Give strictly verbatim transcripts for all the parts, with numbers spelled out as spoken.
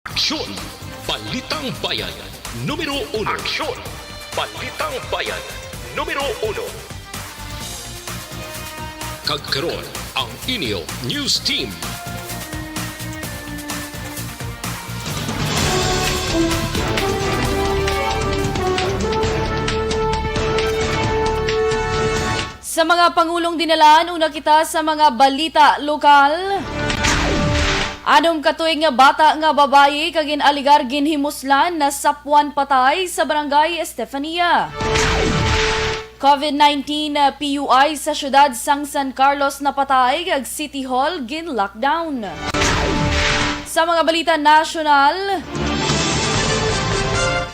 Aksyon! Balitang Bayan, numero uno. Aksyon! Balitang Bayan, numero uno. Kag karon, ang inyo news team. Sa mga pangulong dinalan, una kita sa mga balita lokal. Anom ka tuig nga bata nga babayi kag gin-alegar ginhimuslan, nasapwan patay sa barangay Estefania. COVID nineteen, uh, P U I sa siyudad sang San Carlos napatay kag City Hall gin-lockdown. Sa mga balita nasyonal,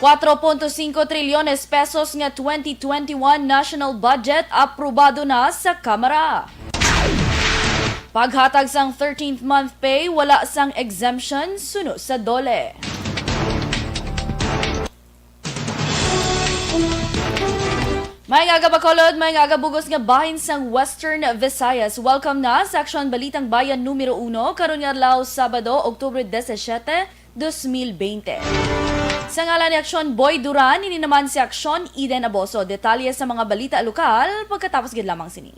cuatro punto cinco trilyones pesos nga twenty twenty-one national budget aprobado na sa Kamara. Paghatag sang thirteenth month pay, wala sang exemption suno sa DOLE. May nga aga, Bacolod, may nga aga, bug-os nga bahin sang Western Visayas. Welcome na sa Aksyon Balitang Bayan numero uno, karon nga adlaw, Sabado, Oktubre disisiete, dos mil bente. Sa ngalan ni Aksyon Boy Duran, ini naman si Aksyon Eden Aboso. Detalye sa mga balita lokal pagkatapos gid lamang sini.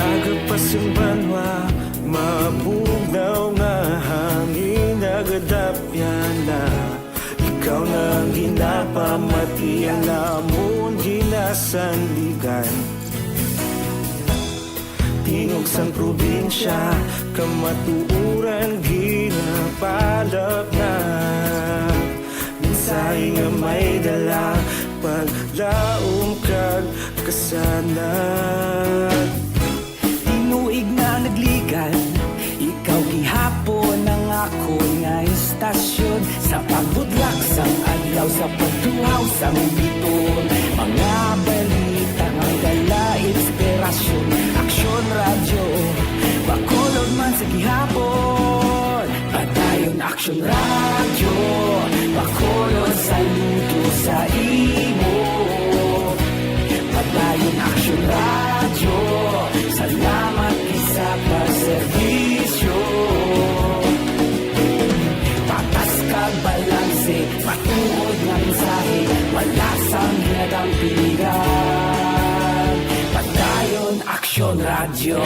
Aga pa sing banwa, mabugnaw nga hangin nagadapyan na. Ikaw na ang ginapamati, ang amon ginasandigan. Tingog sang probinsya, kamatuoran ginapalapnag. Mensahe nga may dala, paglaom kag kasanag. Tinuig na nagligan, ikaw gihapon ang akon nga istasyon. Sa pagbutlak sang adlaw, sa pagtuhaw sang biton, mga balita nga dala inspirasyon. Aksyon Radyo, Bacolod man sa gihapon. Padayon Aksyon Radyo, Bacolod, saludo sa imo. Padayon Aksyon Radyo, salamat gid sa pagserbisyo. Patas kag balanse, matuod nga mensahe, wala sang ginadampigan. Padayon Aksyon Radyo.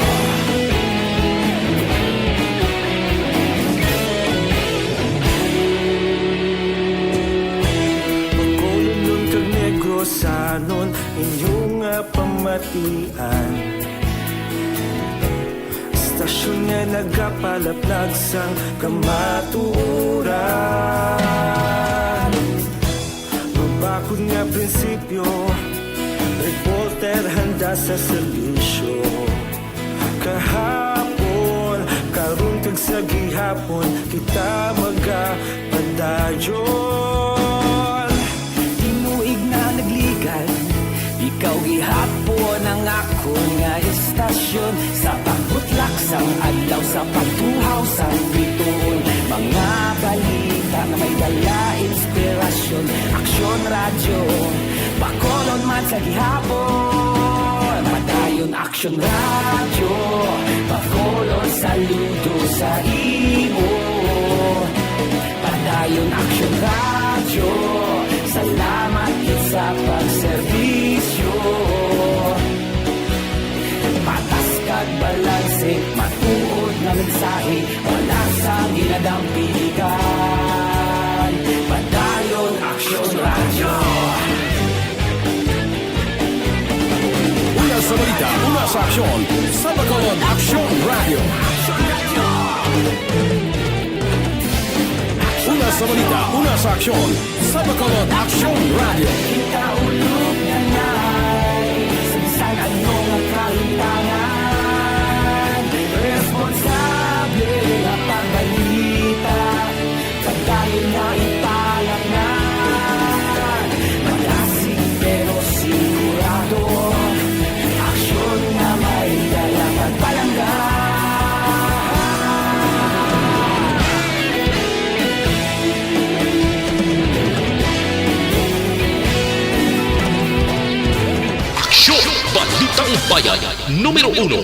Bacolodnon kag Negrosanon, inyo nga pamatian. Istasyon nga nagapalapnag sang kamatuoran. Mabakod nga prinsipyo, reporter handa sa serbisyo. Kahapon, karon kag sa gihapon, kita magapadayon. Tinuig na nagligan, ikaw gihapon ang akon nga istasyon. Sa pagbutlak sang adlaw, sa pagtuhaw sang biton, mga balita nga may dala inspirasyon. Aksyon Radyo, Bacolod man sa gihapon. Padayon Aksyon Radyo, Bacolod, saludo sa imo. Padayon Aksyon Radyo, salamat gid sa pagserbisyo. Patas kag balanse, matuod nga mensahe, wala sang ginadampigan. Padayon Aksyon Radyo. Una sa balita, una sa aksyon, sa Bacolod, Aksyon Radyo. Balita, una sa aksyon, sa Bacolod Aksyon Radio. Kita ulog na nais, bisan ano nga kahintangan, responsable nga pagbalita, kadali nga ipalangag, malasig pero sigurado, aksyon nga may dala pagpalangga. Aksyon! Balitang Bayan, numero uno.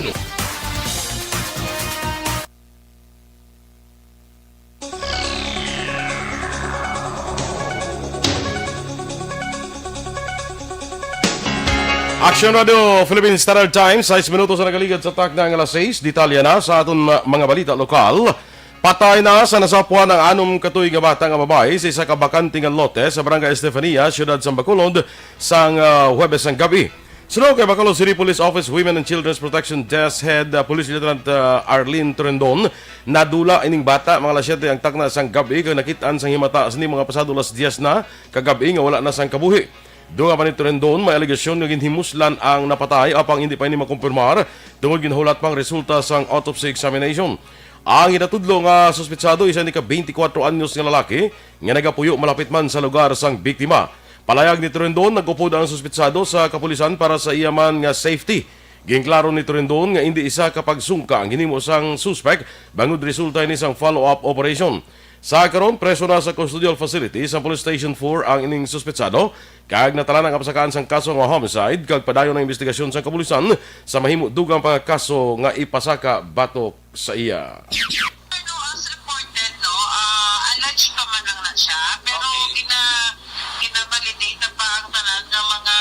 Action Radio Philippine Standard Time, sais minutos ang nagaligad sa takna nga alas sais. Detalye na sa aton ma-, mga balita lokal. Patay na sa nasapwan ang anom ka tuig nga bata nga babayi sa isa ka bakante nga lote sa Barangay Estefania, Siyudad sang Bacolod, sang, ah, Huwebes sang gabi. Suno kay Bacolod City Police Office Women and Children's Protection Desk Head, ah, Police Lieutenant, ah, Arlene Torendon, nadula ining bata mga alas siyete ang takna sang gabi kag nakit-an sang himata sini mga pasado alas diyes na kagabi nga wala na sang kabuhi. Dunga pa ni Torendon, may alegasyon nga ginhimuslan ang napatay apang hindi pa ini makumpirmar tungod ginhulat pang resulta sang autopsy examination. Ang ginatudlo nga suspetsado isa ni ka twenty-four anyos nga lalaki nga nagapuyo malapit man sa lugar sang biktima. Palayag ni Torendon, nag-upod ang suspetsado sa kapulisan para sa iya man nga safety. Ginklaro ni Torendon nga indi isa ka pagsungka ang ginhimo sang suspek bangod resulta ini sang follow-up operation. Sa karon, preso na sa custodial facility sa Police Station four ang ining suspetsado, kag natalaan ang kapasakaan sang kaso nga homicide, kag padayon ang investigasyon sang kapulisan sa mahimo dugang pa nga kaso nga ipasaka batok sa iya. Pero as reported, no, ah, alleged pa man lang na siya, pero Okay. gina-, gina-validate na pa ang tanan nga mga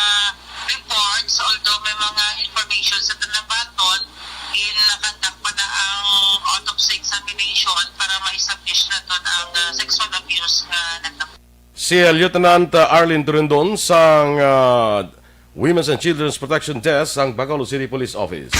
reports, although may mga information sa tanabaton, ginakandak pa na ang autopsy examination para ma-establish na to ang, ah, sexual abuse nga nagtapos. Si Lieutenant, ah, Arlene Durindon sang, ah, Women's and Children's Protection Desk sang Bacolod City Police Office.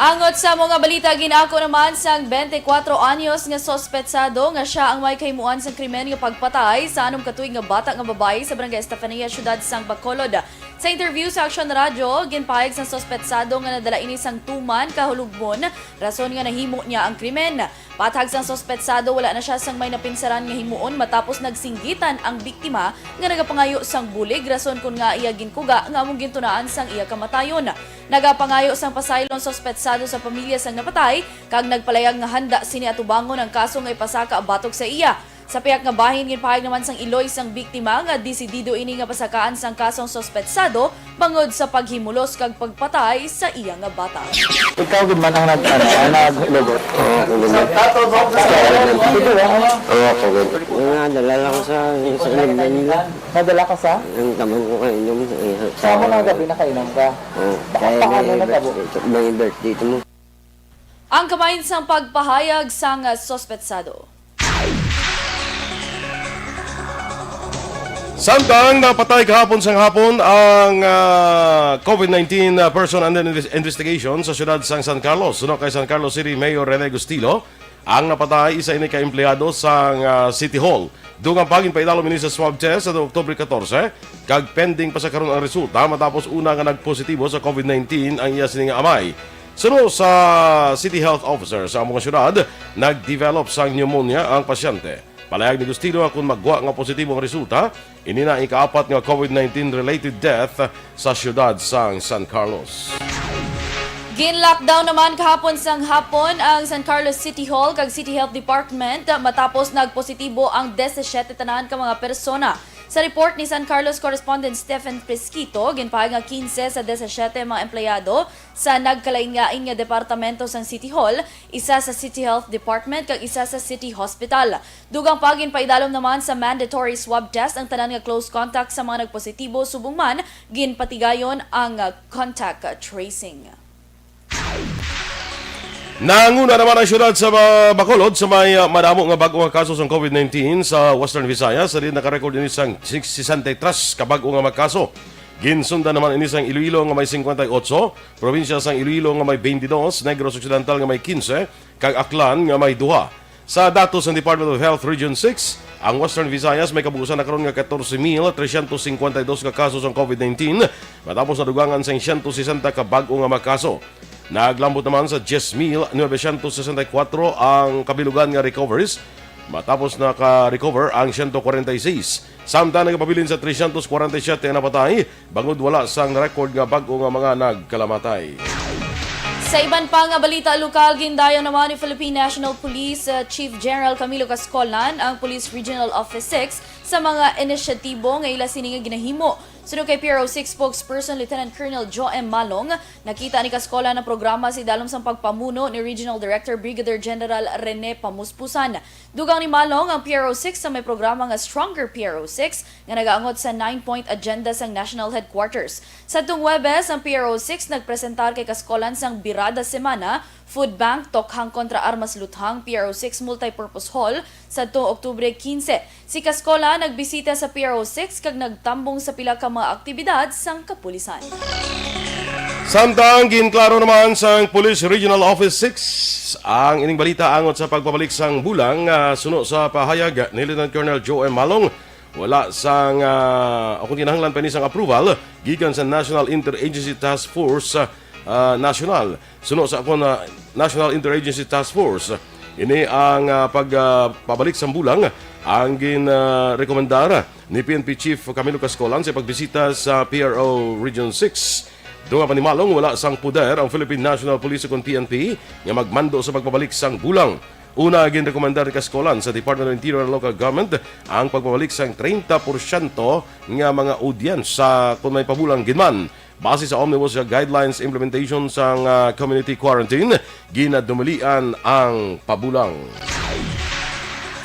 Angot sa mga balita, gin-ako naman sang twenty-four anyos nga suspetsado nga siya ang may kahimuan sang krimen nga pagpatay sa anom ka tuig nga bata nga babayi sa Barangay Estefania, Siyudad sang Bacolod. Sa interview sa Aksyon Radyo, ginpahayag sang suspetsado nga nadala ini sang tuman ka hulugmon, rason nga nahimo niya ang krimen. Pathag sang suspetsado, wala na siya sang may napinsaran nga himuon matapos nagsinggitan ang biktima nga nagapangayo sang bulig, rason kon nga iya ginkuga nga among gintunaan sang iya kamatayon. Nagapangayo sang pasaylo ang suspetsado sa pamilya sang napatay kag nagpalayag nga handa sini atubangon ang kaso nga ipasaka batok sa iya. Sa pihak nga bahin, ginpahayag naman sang iloy sang biktima nga desidido ini nga pasakaan sang kaso ang suspetsado bangod sa paghimulos kag pagpatay sa iya nga bata. Ikaw gid man ang nag-, ano, ang naglugot. Oo, ako gid. Ito, ah. Oo, ako gid. Yung nadala lang ko sa, sa inom na nila. Nadala ka sa? Ang taman ko kay inom sa, sa Sa mo nga gabi nakainom ka? Oo. Baka Kaya paano may natabo? birthday, may birthday ito mo. Ang kabahin sang pagpahayag sang suspetsado. Samtang napatay kahapon sang hapon ang, ah, COVID nineteen, ah, person under inves-, investigation sa siyudad sang San Carlos. Suno kay San Carlos City Mayor Rene Gustilo, ang napatay isa ini ka empleyado sang, ah, City Hall. Dugang pa, ginpaidalom ini sa swab test sa Oktubre katorse, kag pending pa sa karon ang resulta matapos una nga nagpositibo sa COVID nineteen ang iya sini nga amay. Suno sa City Health Officer sa amo nga syudad, nag-develop sang pneumonia ang pasyente. Palayag ni Gustilo nga kon magwa nga positibo ang resulta, ini na ang ikaapat nga COVID nineteen related death sa siyudad sang San Carlos. Gin-lockdown naman kahapon sang hapon ang San Carlos City Hall kag City Health Department matapos nagpositibo ang disisiete tanan ka mga persona. Sa report ni San Carlos correspondent Stephen Fresquito, ginpahayag nga kinse sa disisiete mga empleyado sa nagkalainlain nga departamento sang City Hall, isa sa City Health Department kag isa sa City Hospital. Dugang pa, ginpaidalom naman sa mandatory swab test ang tanan nga close contact sa mga nagpositibo, subong man ginpatigayon ang, ah, contact tracing. Nanguna naman ang siyudad sa Ba-, Bacolod sa may, ah, madamo nga bag-o nga kaso sang COVID nineteen sa Western Visayas, sa diin nakarecord ini sang sesenta y tres ka bag-o nga mga kaso. Ginsundan naman ini sang Iloilo nga may singkwenta y otso, probinsya sang Iloilo nga may twenty-dos, Negros Occidental nga may quince, kag Aklan nga may duha. Sa datos ng Department of Health Region six, ang Western Visayas may kabuusan na karon nga katorse mil tresyentos singkwenta y dos ka kaso sang COVID nineteen, matapos nadugangan sang siyento sesenta ka bag-o nga mga kaso. Naglambot naman sa diyes mil nuwebesyentos sesenta y kuwatro ang kabilugan nga recoveries, matapos naka-recover ang siyento kwarenta y seis. Samtang nagapabilin sa tresyentos kwarenta y siyete ang napatay, bangod wala sang record nga bag-o nga mga nagkalamatay. Sa iban pa nga balita lokal, gindayaw naman ni Philippine National Police, uh, Chief General Camilo Cascolan ang Police Regional Office six sa mga inisyatibo nga ila sini nga ginahimo. Suno kay P R O six spokesperson Lieutenant Colonel Joe M. Malong, nakita ni Cascolan ang programa sa idalom sang pagpamuno ni Regional Director Brigadier General Rene Pamuspusan. Dugang ni Malong, ang P R O six sa may programa nga Stronger P R O six nga nagaangot sa nine-point agenda sang National Headquarters. Sadtong Huwebes, ang P R O six nagpresentar kay Cascolan sang Birada Semana, Food Bank, Tokhang kontra Armas Luthang, P R O six Multipurpose Hall, sadtong Oktubre quince. Si Cascolan nagbisita sa P R O six kag nagtambong sa pila ka mga aktibidad sang kapulisan. Samtang ginklaro naman sang Police Regional Office six ang ining balita angot sa pagpabalik sang bulang, ah, suno sa pahayag ni Lieutenant Colonel Joe M. Malong, wala sang, ah, o kung kinahanglan pa ini sang approval gikan sa National Interagency Task Force, ah, ah, National. Suno sa akon, ah, National Interagency Task Force, ini ang, ah, pag, ah, pabalik sang bulang ang gin, ah, rekomendar ni P N P Chief Camilo Cascolan sa pagbisita sa P R O Region six. Dunga pa ni Malong, wala sang poder ang Philippine National Police ukon P N P nga magmando sa pagpabalik sang bulang. Una, ginrekomendar ni Cascolan sa Department of Interior and Local Government ang pagpabalik sang treinta porsyento nga mga audience sa kon may pabulang gid man. Base sa Omnibus Guidelines implementation sang, ah, community quarantine, ginadumalian ang pabulang.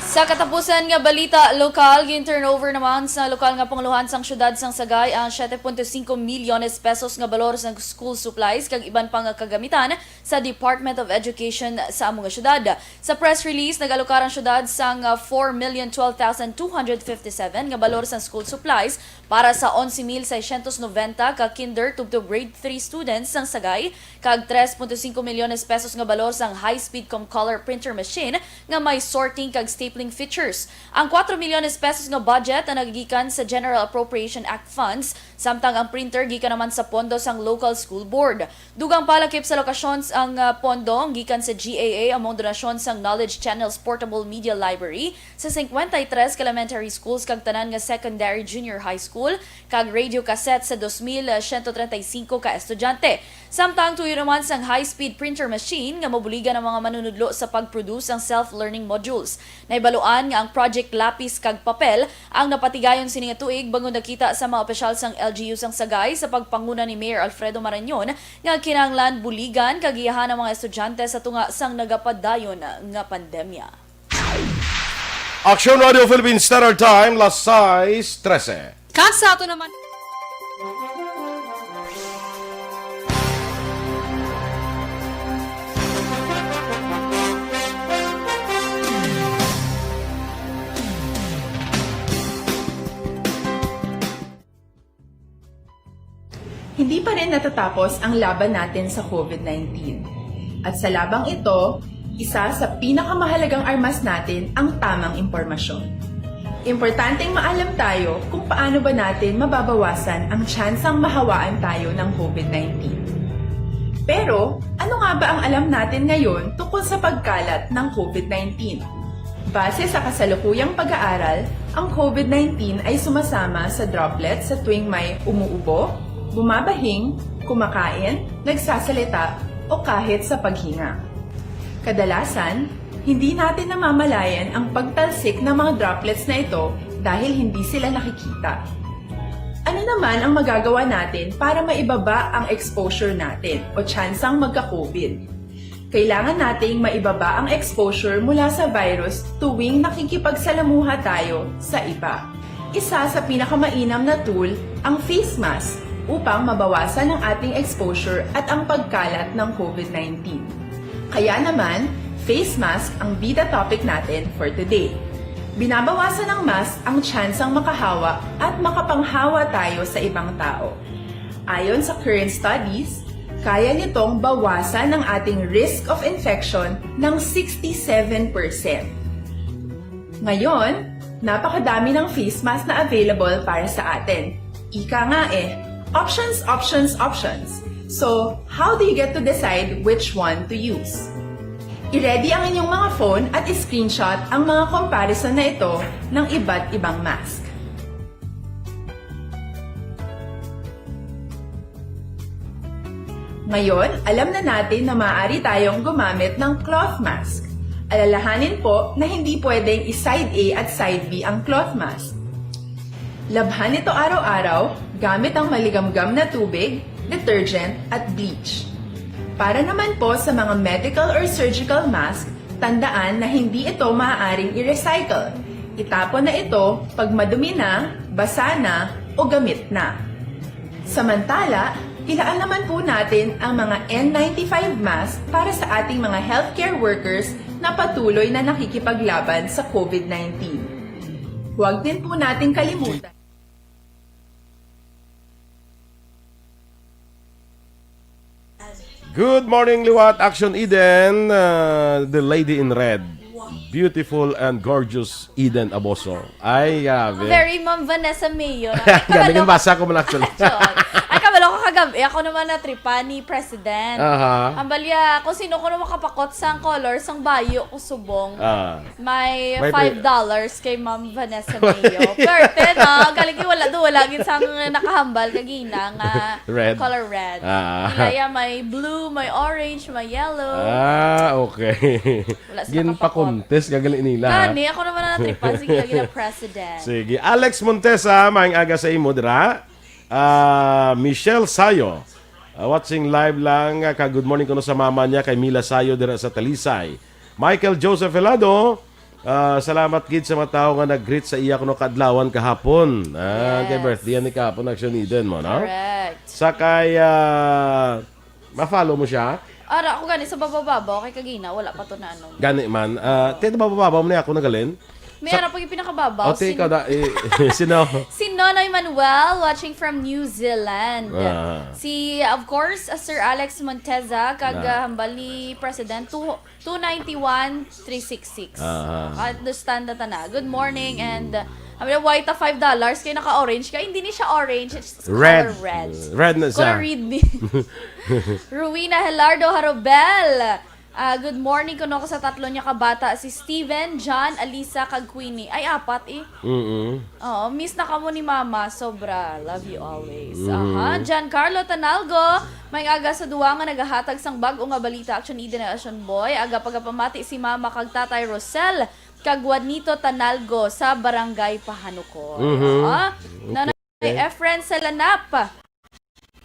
Sa katapusan nga balita lokal, gin-turnover naman sa lokal nga pangulohan sang siyudad sang Sagay ang siete punto singko milyones pesos nga balor sang school supplies kag iban pa nga kagamitan sa Department of Education sa amo nga siyudad. Sa press release, nag-alokar ang siyudad sang, ah, four million twelve thousand two hundred fifty-seven nga balor sang school supplies para sa onse mil seiscientos noventa ka kinder tubtob grade three students sang Sagay, kag tres punto singko milyones pesos nga balor sang high-speed comcolor printer machine nga may sorting kag stapling features. Ang kuwatro milyones pesos nga budget ang nagagikan sa General Appropriation Act funds, samtang ang printer gikan naman sa pondo sang local school board. Dugang pa, lakip sa lokasyon ang, ah, pondo gikan sa G A A, among donasyon sang Knowledge Channel's portable media library sa singkwenta y tres ka elementary schools kag tanan nga secondary, junior high school, kag radio cassette sa dos mil siyento treinta y cinco ka estudyante. Samtang tuyo naman sang high-speed printer machine nga mabuligan ang mga manunudlo sa pag-produce sang self-learning modules. Nahibaluan nga ang Project Lapis kag Papel ang napatigayon sini nga tuig, bangod nakita sa mga opisyal sang L G U sang Sagay sa pagpanguna ni Mayor Alfredo Marañon nga kinahanglan buligan kag iyahan ang mga estudyante sa tunga sang nagapadayon nga pandemya. Aksyon Radio Philippine Standard Time, las sais trese. Kag sa ato naman, hindi pa rin natatapos ang laban natin sa COVID nineteen. At sa labang ito, isa sa pinakamahalagang armas natin ang tamang impormasyon. Importanteng maalam tayo kung paano ba natin mababawasan ang tsansang mahawaan tayo ng COVID nineteen. Pero, ano nga ba ang alam natin ngayon tungkol sa pagkalat ng COVID nineteen? Base sa kasalukuyang pag-aaral, ang COVID nineteen ay sumasama sa droplets sa tuwing may umuubo, bumabahing, kumakain, nagsasalita, o kahit sa paghinga. Kadalasan, hindi natin namamalayan ang pagtalsik ng mga droplets na ito dahil hindi sila nakikita. Ano naman ang magagawa natin para maibaba ang exposure natin o tsansang magka-COVID? Kailangan nating maibaba ang exposure mula sa virus tuwing nakikipagsalamuha tayo sa iba. Isa sa pinakamainam na tool ang face mask upang mabawasan ang ating exposure at ang pagkalat ng COVID nineteen. Kaya naman, face mask ang bida topic natin for today. Binabawasan ng mask ang tsansang makahawa at makapanghawa tayo sa ibang tao. Ayon sa current studies, Kaya nitong bawasan ang ating risk of infection ng sixty-seven percent. Ngayon, napakadami ng face mask na available para sa atin. Ika nga eh, options, options, options. So, how do you get to decide which one to use? I-ready ang inyong mga phone at i-screenshot ang mga comparison na ito ng iba't ibang mask. Ngayon, alam na natin na maaari tayong gumamit ng cloth mask. Alalahanin po na hindi pwedeng i-side A at side B ang cloth mask. Labhan ito araw-araw gamit ang maligamgam na tubig, detergent, at bleach. Para naman po sa mga medical or surgical mask, tandaan na hindi ito maaaring i-recycle. Itapon na ito pag madumi na, basa na, o gamit na. Samantala, ilaan naman po natin ang mga N ninety-five mask para sa ating mga healthcare workers na patuloy na nakikipaglaban sa COVID nineteen. Huwag din po nating kalimutan. Good morning, liwat. Action Eden, uh, the lady in red. Beautiful and gorgeous Eden Aboso. Ay, grabe. Very Ma'am Vanessa Mayo. Galing basa ko man actually. Ay, kabalo ko kagabi. Ako naman natripan ni President. Aha. Ang balya, kung sino ko naman kapakot sa color, sang bayo ko subong. Ah. May May five dollars kay Ma'am Vanessa Mayo. Perte, no? Galing yung wala do, wala gid sang nakahambal kagina nga Red. Color red. Ah. Ilaya may blue, may orange, may yellow. Ah, okay. Wala sila Ginpakontes ka gali nila. Ha? Gani, ako naman ang natripan. Sige, lagi na president. Sige. Alex Montesa, maayong aga sa imo dira. Ah, Michelle Sayo. Ah, watching live lang. Ah, ka good morning kuno sa mama niya kay Mila Sayo dira sa Talisay. Michael Joseph Helado, ah, salamat gid sa mga tawo nga nag-greet sa iya kuno kaadlawan kahapon. Ah, kay Yes. Birthday ni kahapon, Action Eden mo, no? Correct. Sa kay, ah, ma-follow mo siya? Ara, ako gani sa babaw-babaw, kay kagina, wala pa to na ano. Gani man. Ah, te, babaw-babaw mo na ako nagalin? May ara pa yung pinakababaw. O, te, Sin- ikaw na, eh, sino? Si Nonoy Manuel, watching from New Zealand. Ah. Si, of course, uh, Sir Alex Monteza, kag Ah. uh, hambal ni President, two, two ninety-one, three six six. Ah. Understand na tana. Good morning and uh, kami na white five dollars kay naka-orange kay hindi ni siya orange, it's Red. Color red. Red na siya. Color red ni. Rowena Helardo Harobel. Ah, good morning kuno ko sa tatlo niya kabata, si Steven, John, Alisa, kag Queenie. Ay, apat eh. Mm-mm. Oo, miss na kamo ni Mama. Sobra. Love you always. Mhm. Aha. Giancarlo Tanalgo, may aga sa duwa nga nagahatag sang bag-o nga balita, Action Eden and Action Boy. Aga pagapamati si Mama kag Tatay Rosel kag Juanito Tanalgo sa Barangay Pahanukoy. Mhm. Aha. Nanay Okay. Efren Salanap.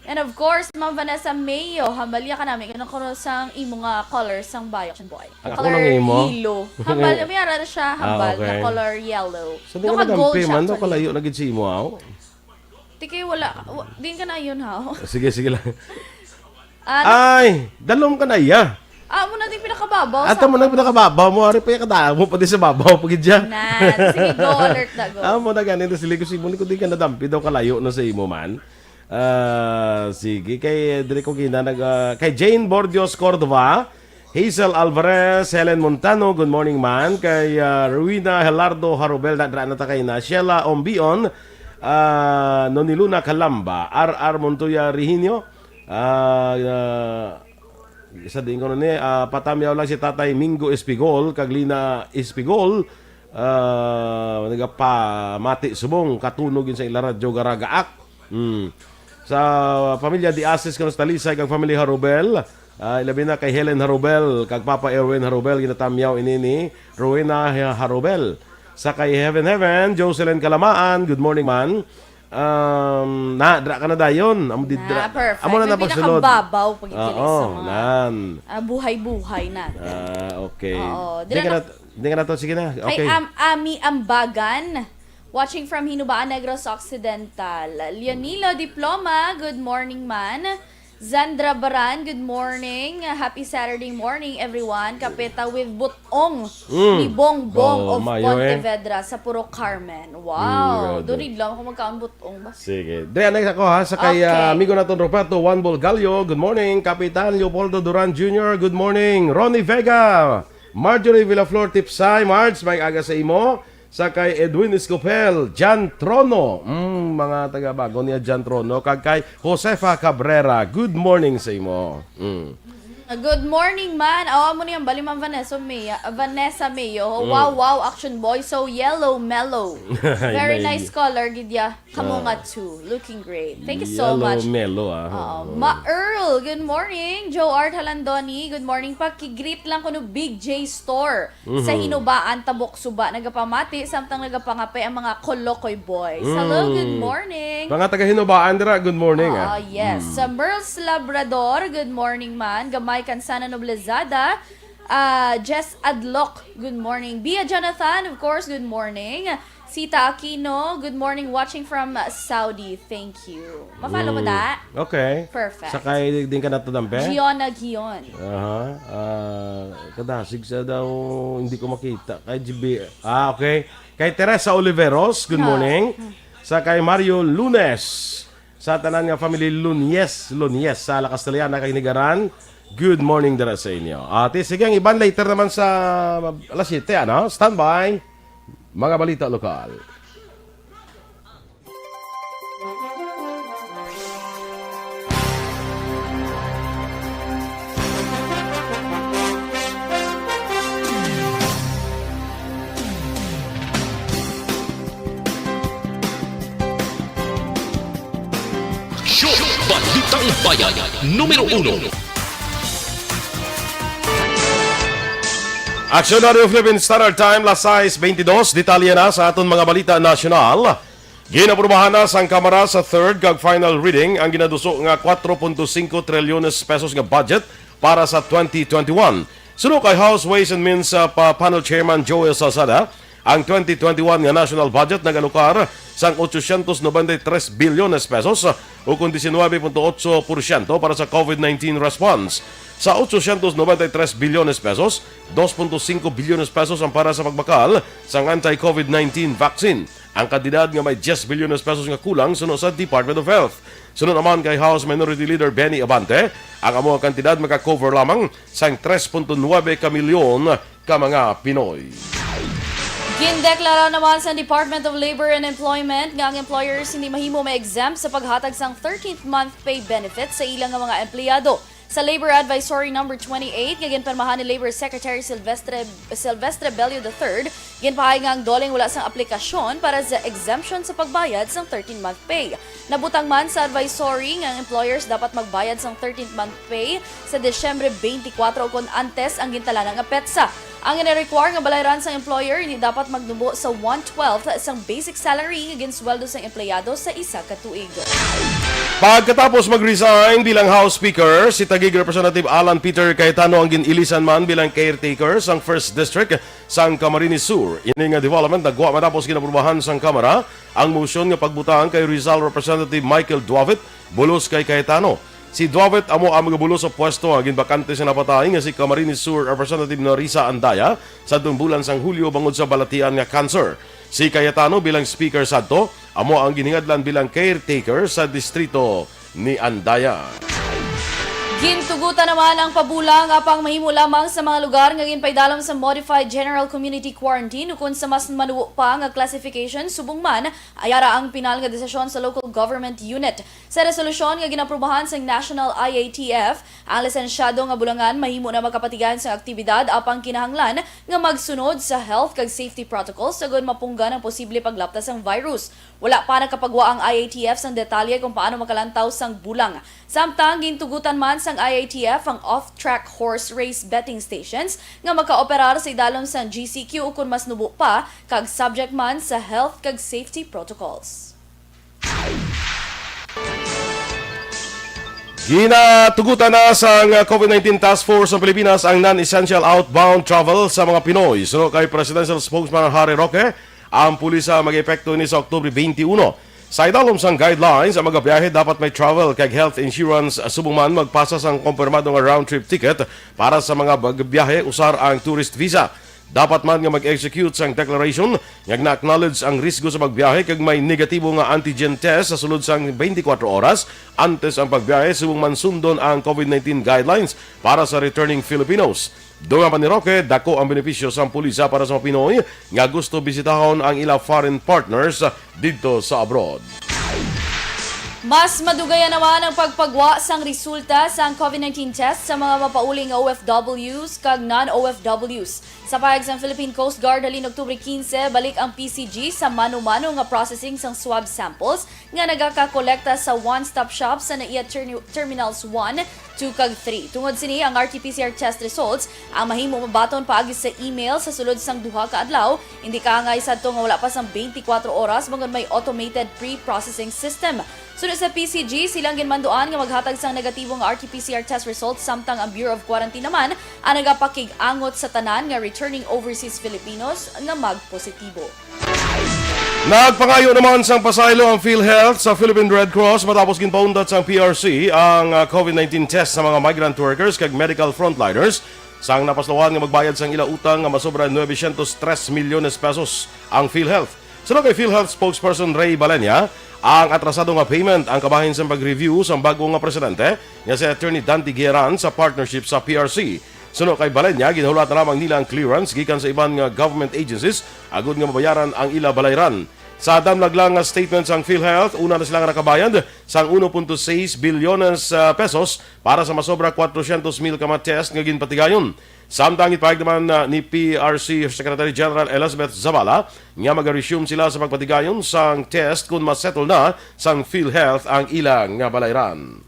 And of course, Ma'am Vanessa Mayo, hambalya ka namin, ano ko sang imo nga color sang bayo, Action Boy? Ako Color nang imo? Yellow. Hambal, may ara siya, Ah, hambal, okay. na color yellow. So, di Doon ka ka gold nadampi siya, man, no? actually. Kalayo na gid si imo, aw. Tiki, wala, wa- din ka na yun, ha? Sige, sige lang. Ah, Ay, dalom ka na iya. ah, mo na din pinakababaw. Ato mo na pinakababaw mo, ari pa yung kadamo pa di sa babaw, pag idya. Na, sige, go, alert na, go. Ah, mo na ganito, sila ko si Muli, kung di ka nadampi daw, kalayo na sa imo man. Ah, sige, kay Dre ko gina, nag, ah, kay Jane Bordios Cordova, Hazel Alvarez, Helen Montano, good morning man. Kay ah, Rowena Helardo Harobel, nadra na ta kay na. Sheila Ombion, ah, Noniluna Calamba, R R Montoya Rehinio, ah, ah, isa din ko ni, ah, patamyaw lang si Tatay Mingo Espigol, kag Lina Espigol, ah, nagapamati subong, katunog yun sa ila radyo garagaak. Hmm. Sa pamilya Diasis, kano sa Talisay, kag family Harubel, ah, ilabi na kay Helen Harubel, kag Papa Erwin Harubel, ginatamyaw ini ni Rowena Harubel. Sa kay Heaven Heaven, Jocelyn Kalamaan, good morning man. Um, na, dra ka na dayon. Amo di Na, dra. perfect. Amo na May na pagsulod. Pinakababaw pag Oo, sa mga nan. ah, buhay-buhay natin. Ah, okay. Oo. Di Dira ka na- na, di ka na to, sige na. Kay Okay. Am- Ami Ambagan, watching from Hinubaan, Negros Occidental. Leonilo Diploma, good morning man. Zandra Baran, good morning. Happy Saturday morning, everyone. Kapeta with Butong Mm. ni Bongbong Oh, of mayo, eh. Pontevedra sa Purok Carmen. Wow, Mm, doon rin lang ako magkaon butong ba? Sige. Dre, next ako, ha, sa kay, Okay. ah, amigo naton Roberto Juan Bolgallo. Good morning. Kapitan Leopoldo Duran Junior, good morning. Ronnie Vega, Marjorie Villaflor Tipsay, Marge, may aga sa imo. Sa kay Edwin Escopel, Jan Trono. Mm, mga taga-Bago niya, Jan Trono. Kag kay Josefa Cabrera, good morning sa imo. Mm. Good morning, man. Awa mo niyang bali, Ma'am Vanessa Mia, Vanessa Mayo. Mm. Wow, wow, action boy. So yellow, mellow. Very May- nice color, gid ya. Kamo Ah. nga too. Looking great. Thank you so Yellow much. Mellow, ah. Oo. Oo. Ma Earl, good morning. Joe Art Halandoni, good morning. Paki-greet lang kuno Big J Store sa Mhm. Hinubaan, Tabok, Suba. Nagapamati, samtang nagapangapay ang mga Kolokoy boys. Hello, good Mm. morning. Mga taga Hinubaan dira, good morning, ah, ah. Yes. Mm. Sa Merls Labrador, good morning, man. Gamay Kansana Noblezada. Ah, Jess Adloc, good morning. Bia Jonathan, of course, good morning. Sita Aquino, good morning, watching from Saudi. Thank you. Ma-follow mo Mm. da? Okay. Perfect. Sa kay din ka natudampe? Giona Gion. Aha. Ah, kadasig sa daw, hindi ko makita. Kay G B. Ah, okay. Kay Teresa Oliveros, good Ah. morning. Sa kay Mario Lunes. Sa tanan nga family Lunes, Lunes sa La Castellana kay Nigaran. Good morning dira sa inyo. Ate, sige, ang iban later naman sa alas siyete, ano? Standby. Mga balita lokal. Aksyon! Balitang Bayan, numero uno. Aksyon, Radio Philippine Standard Time, las sais beintidos. Detalye na sa aton mga balita nasyonal. Ginaprubahan na sang Kamara sa third kag final reading ang ginaduso nga kwatro punto singko trilyones pesos nga budget para sa twenty twenty-one. Suno kay House Ways and Means, uh, pa Panel Chairman Joel Salceda, ang twenty twenty-one nga national budget nagalokar sang ochocientos noventa y tres bilyones pesos, ukon diecinuebe punto ocho porsyento para sa COVID nineteen response. Sa ochocientos noventa y tres bilyones pesos, dos punto singko bilyones pesos ang para sa pagbakal sang anti-COVID nineteen vaccine. Ang kantidad nga may diyes bilyones pesos nga kulang suno sa Department of Health. Suno naman kay House Minority Leader Benny Abante, ang amo nga kantidad maka-cover lamang sang tres punto nuebe ka milyon ka mga Pinoy. Gindeklara naman sa Department of Labor and Employment nga ang employers hindi mahimo ma-exempt sa paghatag sang thirteenth month pay benefits sa ilang nga mga empleyado. Sa Labor Advisory Number twenty-eight nga ginpirmahan ni Labor Secretary Silvestre, Silvestre Bello the third, ginpahayag nga ang DOLE wala sang aplikasyon para sa exemption sa pagbayad sang thirteenth month pay. Nabutang man sa advisory nga ang employers dapat magbayad sang thirteenth month pay sa Disyembre twenty-four ukon antes ang gintalana nga petsa. Ang gina-require nga balayran sang employer hindi dapat magnubo sa one-twelfth sang basic salary nga ginsweldo sang empleyado sa isa ka tuig. Pagkatapos mag-resign bilang House Speaker, si Taguig Representative Alan Peter Cayetano ang gin-ilisan man bilang caretaker sang First District sang Camarines Sur. Ini nga development nagwa matapos ginaprubahan sang Kamara ang motion nga pagbutang kay Rizal Representative Michael Duavit bulos kay Cayetano. Si Duavit amo ang magabulos sa pwesto nga ginbakante sa napatay nga si Camarines Sur Representative Nerissa Andaya sa bulan sang Hulyo bangod sa balatian nga cancer. Si Cayetano bilang speaker sadto amo ang ginhingadlan bilang caretaker sa distrito ni Andaya. Gintugutan naman ang pabulang apang mahimo lamang sa mga lugar nga ginpaidalom sa Modified General Community Quarantine ukon sa mas manubo pa nga classification, subong man ayara ang pinal nga desisyon sa local government unit. Sa resolusyon nga ginaprubahan sang National I A T F, ang lisensyado nga bulangan mahimo na makapatigayon sang aktibidad apang kinahanglan nga magsunod sa health kag safety protocols agud mapunggan ang posible paglapta sang virus. Wala pa nakapagwa ang I A T F sang detalye kung paano makalantaw sang bulang. Samtang gintugutan man sang I A T F ang off-track horse race betting stations nga makaoperar sa idalom sang G C Q ukon mas nubo pa kag subject man sa health kag safety protocols. Ginatugutan na sang COVID nineteen Task Force sa Pilipinas ang non-essential outbound travel sa mga Pinoy. Suno kay Presidential Spokesman Harry Roque, ang pulisa mag-epekto ini sa Oktubre twenty-one. Sa idalom sang guidelines, ang magabiyahe dapat may travel kag health insurance, subong man magpasa sang kompirmado nga round-trip ticket. Para sa mga magbiyahe, usar ang tourist visa. Dapat man nga mag-execute sang declaration nga na-acknowledge ang risgo sa pagbiyahe kag may negatibo nga antigen test sa sulod sang twenty-four oras antes ang pagbiyahe, subong man sundon ang COVID nineteen guidelines para sa returning Filipinos. Dungan pa ni Roque, dako ang benepisyo sang pulisa para sa mga Pinoy nga gusto bisitahon ang ila foreign partners didto sa abroad. Mas madugayan naman ang pagpagwa sang resulta sang COVID nineteen test sa mga mapauli nga O F Ws kag non-O F Ws. Sa pahayag sang Philippine Coast Guard, halin Oktubre quince, balik ang P C G sa mano-mano nga processing sang swab samples nga nagakakolekta sa one-stop shop sa NAIA Terni-, Terminals one, two, kag three. Tungod sini, ang R T P C R test results ang mahimo mabaton paagi sa email sa sulod sang duha ka adlaw, hindi kaangay sadto nga wala pa sang twenty-four oras, bangod may automated pre-processing system. Suno sa P C G, sila ang ginmanduan nga maghatag sang negatibo nga R T P C R test results, samtang ang Bureau of Quarantine naman ang nagapakig-angot sa tanan nga returning overseas Filipinos nga magpositibo. Nagpangayo naman sang pasaylo ang PhilHealth sa Philippine Red Cross matapos ginpaundat sang P R C ang, ah, COVID nineteen test sa mga migrant workers kag medical frontliners, sang napaslawan nga magbayad sang ila utang nga masobra nuebe syentos tres milyones pesos ang PhilHealth. Suno kay PhilHealth spokesperson Ray Balenya, ang atrasado nga payment ang kabahin sang pag-review sang bag-o nga presidente nga si Attorney Dante Guiaran sa partnership sa P R C. Suno kay Balenya, ginhulat na lamang nila ang clearance gikan sa iban nga government agencies agud nga mabayaran ang ila balayran. Sa damlag lang nga statement sang PhilHealth, una na sila nga nakabayad sang uno punto seis bilyones, ah, pesos para sa masobra kwatrosyentos mil ka mga test nga ginpatigayon. Samtang ginpahayag naman, ah, ni P R C Secretary General Elizabeth Zavala nga maga-resume sila sa pagpatigayon sang test kon ma-settle na sang PhilHealth ang ila nga balayran.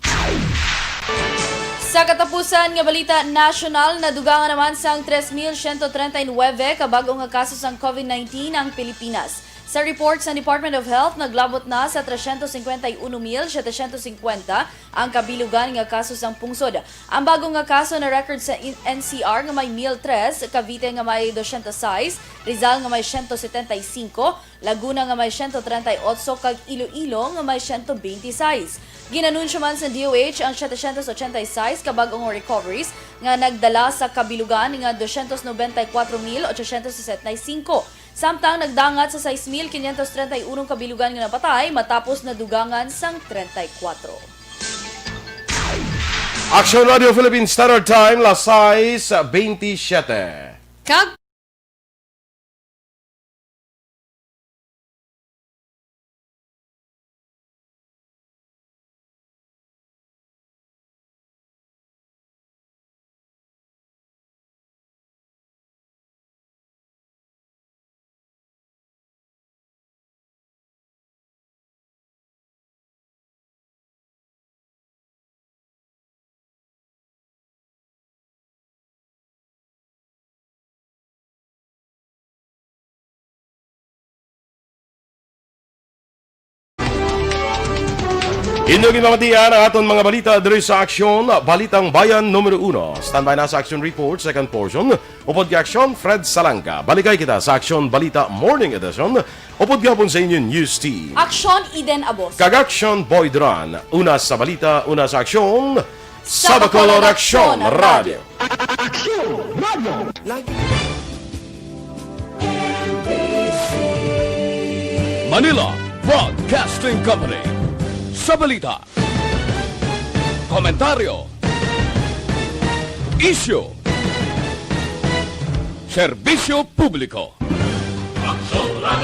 Sa katapusan nga balita nasyonal, nadugangan naman sang tres mil siyento treinta y nuebe ka bag-o nga kaso sang COVID nineteen ang Pilipinas. Sa report sa Department of Health, naglabot na sa trescientos cincuenta y uno mil setecientos cincuenta ang kabilugan nga kaso sang pungsod. Ang bag-o nga kaso na-record sa in-, N C R nga may mil tres, Cavite nga may dosyentos sais, Rizal nga may siyento setenta y singko, Laguna nga may siyento treinta y ocho, kag Iloilo nga may siyento beintisais. Gin-anunsyo man sa D O H ang setecientos ochenta y seis ka bag-o nga recoveries nga nagdala sa kabilugan nga dosyentos nobenta y kuwatro mil ochosyentos sesenta y singko. Samtang nagdangat sa sais mil kinyentos treinta y uno ka bilugan nga napatay matapos nadugangan sang treinta y kuwatro. Aksyon Radio Philippine Standard Time, las sais beintisiyete. Kag Inyo ginpamatian ang aton mga balita diri sa Aksyon, Balitang Bayan numero uno. Standby na sa Aksyon Report, second portion. Upod kay Aksyon, Fred Salanga. Balikay kita sa Aksyon Balita Morning Edition. Upod gihapon sa inyo News Team. Aksyon, Eden Abos. Kag Aksyon, Boy Duran. Una sa balita, una sa aksyon. Sa Bacolod Aksyon Radio. Aksyon Radio. Manila Broadcasting Company. Sa balita, komentaryo, isyu, serbisyo publiko. Aksyon Radio.